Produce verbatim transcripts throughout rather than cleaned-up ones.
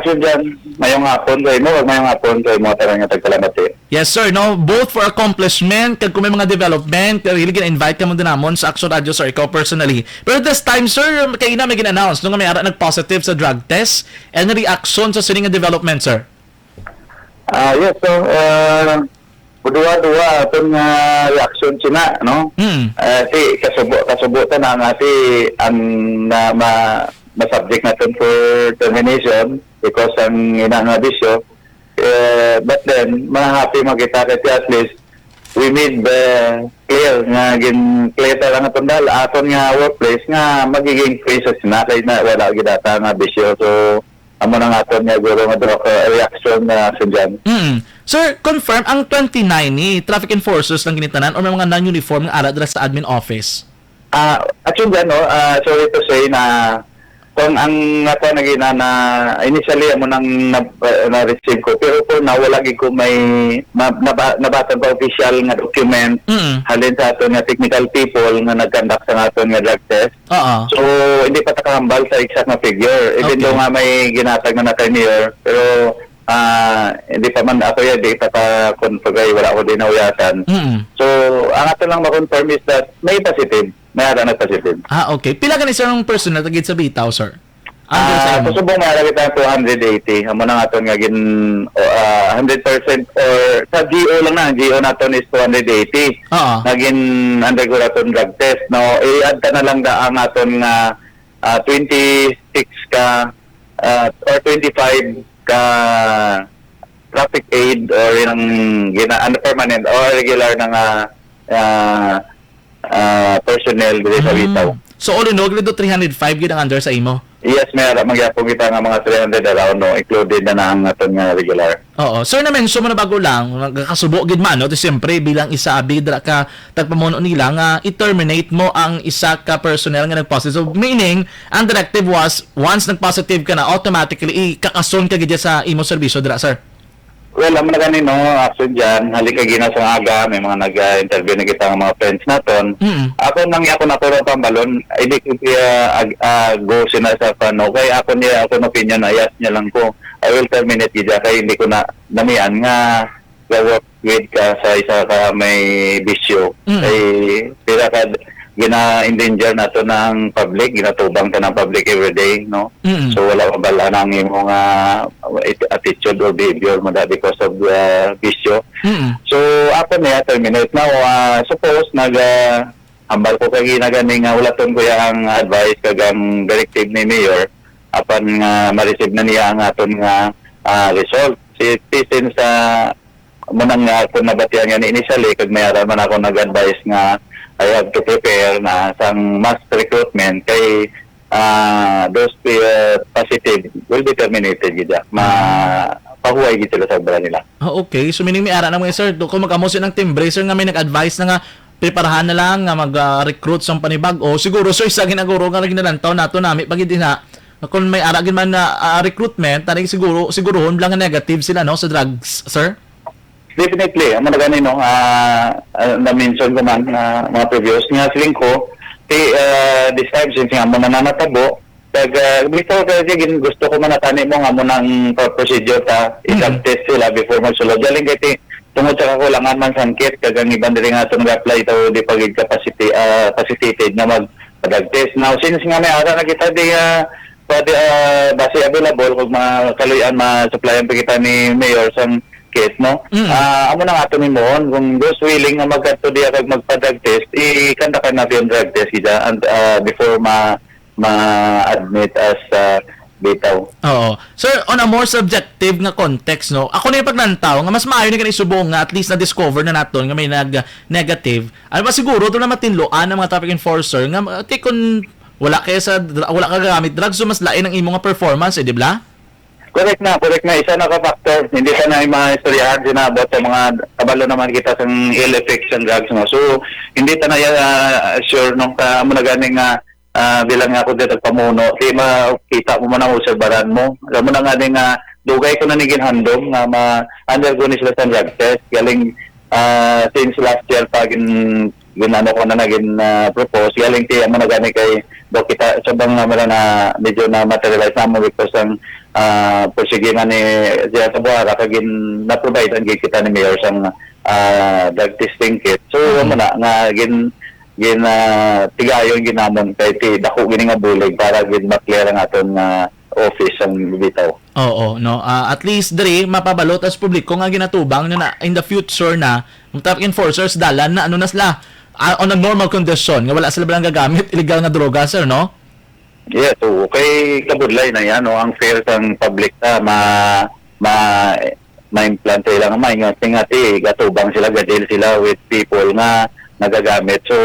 So dyan, mayong hapon sa imo, ug mayong hapon sa imo tanan nga tagpalamati. Yes, sir. No, both for accomplishment kag kung may mga development, pero really gina-invite ka mo din namon sa Action Radio, sir, ikaw personally. Pero this time, sir, kay ina may gin-announce no nga may ara nag-positive sa drug test. Any reaction sa sini nga development, sir? Ah, yes, so, uh, duwa-duwa aton nga reaction sina, no? Mm. Ah, si kasubo, kasubo ta na nga si ang na ma, ma-subject naton for termination because ang ina nga bisyo. Eh, but then, mga happy man kita kasi at least we made the clear nga gin-clear ta lang aton dal, aton nga workplace nga magiging free sa sina kay na wala gid ata nga bisyo. So, amo na nga aton nga guro nga dra-, uh, reaction na sa dyan. Mm. Sir, confirm ang twenty-nine ni traffic enforcers lang ginitanan or may mga non-uniform nga ara dira sa admin office? Ah, actually, ano, ah, sorry to say na kung ang ako naging na, na initially amo nang na, na-receive ko, pero for now wala gid ko may ma, naba, nabasa pa official nga document Mm. halin sa aton nga technical people nga nag-conduct sa aton nga drug test. Oo. So, hindi pa ta kahambal sa exact nga figure. Even Okay. though nga may ginatag na na kay Mayor, pero, ah, hindi pa man ako yan, hindi pa ta confirm, wala ako din nauyasan. Mm. So, ang ato lang ma-confirm is that may positive. May ara na positive. Ah, okay. Pila gani, sir, ang personnel tagid sa Bitaw, sir? Ang Ah, sa imo? Sa subong may ara kita two hundred eighty. Amo na nga aton nga gin, o, ah, hundred percent or sa G O lang na, ang G O naton is two hundred eighty. Oo. Nga gin-undergo naton drug test. No, i-add ta na lang da ang aton nga, ah, twenty-six ka, ah, or twenty-five ka traffic aid or yung gina, ano, permanent or regular na nga, ah, ah, personnel diri sa Mm. Bitaw. So, all in all, gid three hundred five gid ang under sa imo? Yes, may ara, magyapon kita nga mga three hundred around, no, included na na ang aton nga regular. Oo. Sir, na-mention mo na bago lang, nagkasubo gid man, no? Di siyempre, bilang isa, abi, dira ka tagpamuno nila nga i-terminate mo ang isa ka personnel nga nag-positive. So, meaning, ang directive was, once nag-positive ka na, automatically, ikakason ka gid sa imo serbisyo dira, sir? Well, amo na gani, no, action dyan. Halin kagina sa aga, may mga nag-interview na kita nga mga friends naton. Mm. Ako nang ako na ko pambalon, hindi ko siya ag-, ah, go sina sa pano. Kay ako niya, ako na opinion, ayas niya lang ko. I will terminate gid siya kay hindi ko na namian nga ga-work with ka sa isa ka may bisyo. Mm. Kay pila ka gina-endanger nato ng public, ginatubang ta ng public everyday, no? Mm. So, wala mabal-an ang imo nga it-, attitude or behavior mo na because of, uh, bisyo. Mm. So, ako niya terminate. Now, uh, suppose nag, uh, hambal ko kay ginagani nga ulaton ko ya ang advice kag ang directive ni Mayor, apan nga ma-receive na niya ang aton nga, ah, result. Si, since, ah, mo nang, ah, kung nabatian nga ni initially, kag may ara man ako nag-advise nga I have to prepare na sang mass recruitment kay, ah, those, ah, positive will be terminated gid, ah. Ma-, Mm. pahuway gid sila sa obra nila. Ah, okay. So, meaning may ara na mga sir, do, kung mag-amo sila ng timbre, sir, nga may nag-advise na nga preparahan na lang nga mag, ah, recruit sa panibag-o. Siguro, sir, isa ginaguro nga naginalantaw nato nami pag hindi na, kung may ara gid man na, ah, recruitment, tani siguro, siguruhon lang nga negative sila, no, sa drugs, sir? Definitely, amo na gani, no, ah, ah, na-mention ko man, ah, mga previous nga siling ko, ti, ah, this time, since nga mo na namatabo, kag, ah, before, kay gin-, gusto ko man natani mo nga mo nang pro-, procedure ta, Mm. i-drug test sila before magsulod. Galing kay ti-, tungod sa kakulangan man sang kit, kag ang iban diri nga ato nag-apply to, di pa gid capacity, ah, facilitated nga mag-drug test. Now, since nga may ara na kita di, ah, pwede, ah, base available, kag mga kaluy-an, ma-supplyan pa kita ni Mayor sang kit, no? Mm. Ah, amo na nga ato ni Moon, kung those willing nga magkadto diya kag magpa-drug test, i-conduct na yung drug test kita and, ah, before ma-, ma-admit as, ah, bitaw. Oo. Sir, on a more subjective nga context, no? Ako na yung paglantaw nga mas maayo na gani subong nga at least na-discover na naton nga may nag-, negative. Ano ba siguro doon na matinluan ang mga traffic enforcer nga, uh, ti kun wala kaya sa dra-, wala ka gagamit drugs, so mas lain ang imo nga performance, eh, di ba? Correct na, correct na. Isa na ka factor. Hindi ta na yung mga istoryahan, sinaabot sa mga kabalo naman kita sa ill effects ng drugs, no? So, hindi ta na, ah, sure nung ka, amo na gani nga, ah, bilang nga ako din nagpamuno, di makita mo man ang obserbaran mo. Alam mo na nga din nga, dugay ko na ni ginhandom nga ma-undergo ni sila sa drug test. Galing, ah, since last year pa, gin-, ginano ko na naging, ah, propose. Galing kaya mo na gani kay do kita sa bang nga mala na medyo na materialize na mo because ang ah, pursige man ni siya sa Buara, kag gin-, na-providean gid kita ni Mayor sang, ah, drug testing kit. So, Mm. amo na, nga gin-, gin-, ah, tigayon gid namon kay ti-, dako gini nga bulig para gid ma-clear ang aton nga office sang bitaw. Oo, no. Ah, at least diri mapabalo ta sa publiko nga ginatubang na, na in the future na, ang traffic enforcers dalan na ano na sila, ah, on a normal condition nga wala sila bala gagamit illegal nga droga, sir, no? Yes, oo. Kay kabudlay na yan, no? Ang fear sang public na ma, ma, ma-implant sa ilang mind nga, nga ti, gatubang sila, gadil sila with people nga nagagamit. So,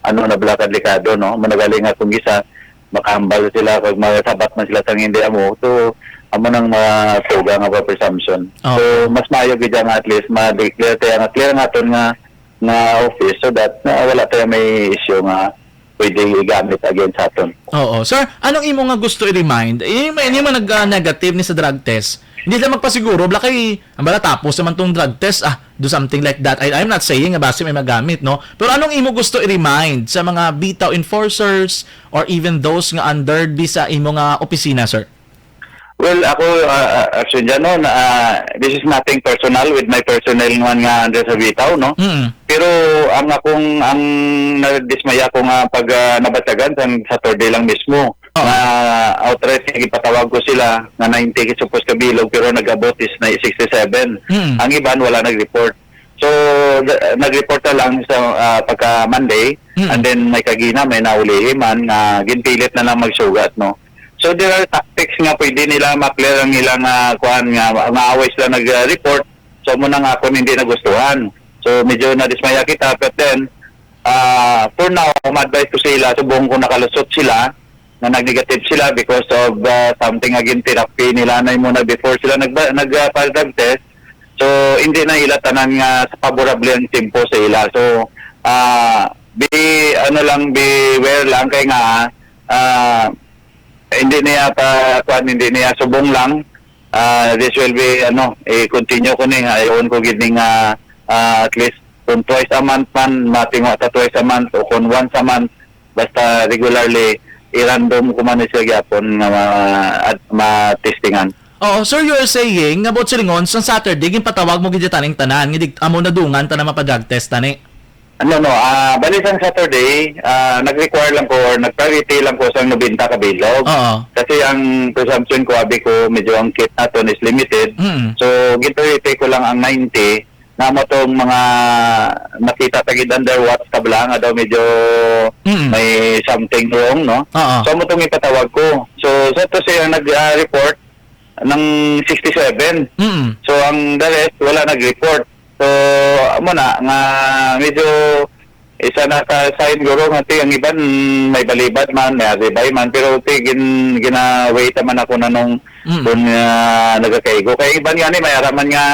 ano na bala ka delikado, no? Managali nga kung gisa, makahambal sila, kag masabat man sila sang hindi amo. So, amo nang matuga nga pa presumption. Oo. So, mas maayo gid nga at least ma-declare tayo nga clear nga aton nga, nga office so that na wala tayo may issue nga pwede igamit against sa aton. Oo. Sir, anong imo nga gusto i-remind? Eh, may, may mga nag-, ah, negative ni sa drug test. Hindi sila magpasiguro, bala kay, ang bala tapos naman tong drug test, ah, do something like that. I, I'm not saying nga basi may magamit, no? Pero anong imo gusto i-remind sa mga bitaw enforcers or even those nga under di sa imo nga opisina, sir? Well, ako, ah, ah, Arjun Jano, na, ah, this is nothing personal with my personnel naman nga under sa bitaw, no? Mm. Pero ang akong, ang nadismaya ko nga pag, ah, nabatyagan sa Saturday lang mismo, Oo. na outright nga gipatawag ko sila nga ninety supposed ka bilog, pero nag-abot is na sixty-seven. Mm. Ang iban wala nag-report. So, the, nag-report na lang sa, ah, pagka Monday, Mm. and then may kagina, may naulihi man, nga ginpilit na lang magsugat, no? So, there are tactics nga pwede nila ma-clear ang ilang, ah, kuan nga, nga away sila nag-report. So, amo na nga akon hindi nagustuhan. So, medyo nadismaya kita, but then, ah, for now, ma-advise ko sila, subong kung nakalusot sila, nga nag-negative sila because of, ah, something nga gin-therapy nila na muna before sila nagba-, nag, ah, pa-drug test. So, hindi na ila tanan nga favorable ang tempo sa ila. So, ah, be, ano lang, beware lang kay nga, ah, hindi niya pa, kuwan, hindi niya subong lang. Ah, this will be, ano, i-continue ko ni, ayaw ko gid ning, ah, ah, at least kung twice a month man, matingwa ta twice a month o kung once a month, basta regularly, i-random ko man ni siya gyapon nga ma-, at ma-testingan. Oo, sir, you are saying nga about silingon sa Saturday, ginpatawag mo gid taning tanan, nga di, amo nadungan ta na mapa-drug test tani. Ano, no, ah, bali sang Saturday, ah, nag-require lang ko or nag-priority lang ko sang nobenta ka bilog. Oo. Kasi ang presumption ko, abi ko, medyo ang kit naton is limited. Mm. So, gin-priority ko lang ang ninety, na mo tong mga nakita ta gid under watch tabla nga daw medyo Mm. may something wrong, no? Oo. So, mo tong ipatawag ko. So, sa to siya nag, ah, report ng sixty-seven. Mm. So, ang the rest, wala nag-report. So, amo na, nga medyo isa na ka sign guro nga ti ang iban may balibad man, may aribay man, pero ti gin-, gina-wait naman ako na nung Mm. kung, ah, nagakaigo. Kay iban nga ni, may araman nga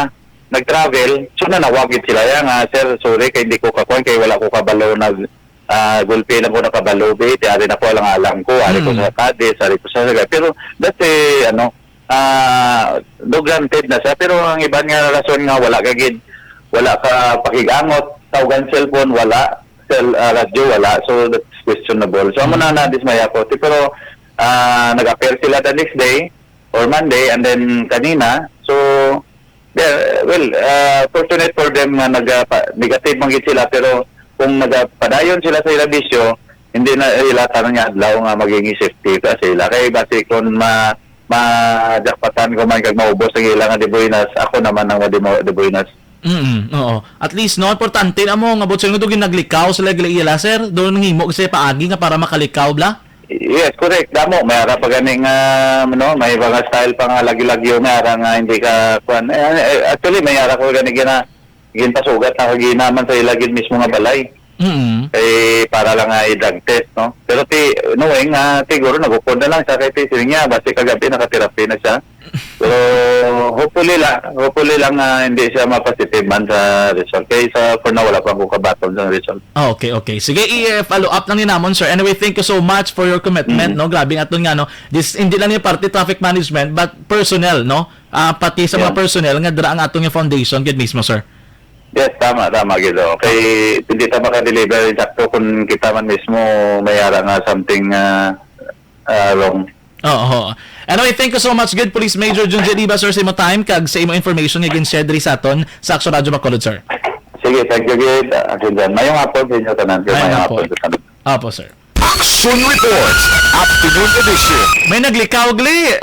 nag-travel, so nanawag gid sila ya nga, "Sir, sorry kay hindi ko kakuan kay wala ko kabalo nag, ah, gulpi lang ko nakabalo, be, ti ari na ko alang-alang ko, ari ko Mm. sa Cadiz, ari ko sa Sagay." Pero that's a, ano, ah, do granted na siya. Pero ang iban nga rason nga wala ka gid, wala ka pakig-angot, tawgan cellphone, wala, cell, ah, radyo, wala. So that's questionable. So amo na Mm. nadismaya ko. Ti, pero, ah, nag-appear sila the next day or Monday, and then kanina. So, yeah, well, ah, fortunate for them nga naga-, pa-, negative man gid sila, pero kung nagapadayon sila sa ila bisyo, hindi na ila tanan nga adlaw nga maging safety pa sa ila. Kay basi kung ma-, ma-jackpotan ko man kag maubos ang ila nga de buenas, ako naman ang madi-, de buenas. Mm, oo. At least, no, importante na mo nga buot silingon do ginaglikaw sila gila ila, sir. Do nanghimo sila paagi nga para makalikaw, bla? Yes, correct. Damo, may ara pa gani nga, ano, may mga style pa nga lagi-lagyo, may ara nga hindi ka, kuan. Eh, eh, actually, may ara ko gani gina-, ginpasugat na kagina man sa ila gid mismo nga balay. Mm. Eh, para lang nga i-drug test, no? Pero ti, knowing, ah, siguro nag-upod na lang siya kay ti, sige niya, basi kagabi nakaterapi na siya. Pero hopefully lang, hopefully lang nga hindi siya ma-positive man sa result. Kay sa for now, wala pa akong kabaton sa result. Ah, okay, okay. Sige, i-follow up lang ni namon, sir. Anyway, thank you so much for your commitment, Mm. no? Grabe nga aton nga, no? This, hindi lang yung parte traffic management, but personnel, no? Ah, pati sa mga Yes. personnel nga dira ang aton nga foundation, gid mismo, sir. Yes, tama, tama, gid, oh. Kay hindi ta maka-deliver insakto kung kita man mismo may ara nga something, ah, ah, wrong. Oo. Anyway, thank you so much, good Police Major Junjay Diba, sir, sa imo time kag sa imo information nga gin-share diri sa aton sa Action Radio Bacolod, sir. Sige, thank you, good. Uh, Action John. Mayong hapon sa inyo tanan. Kay Mayong mayong hapon. Hapon sa tanan. Opo, sir. Action Reports, Afternoon Edition. May naglikaw gali.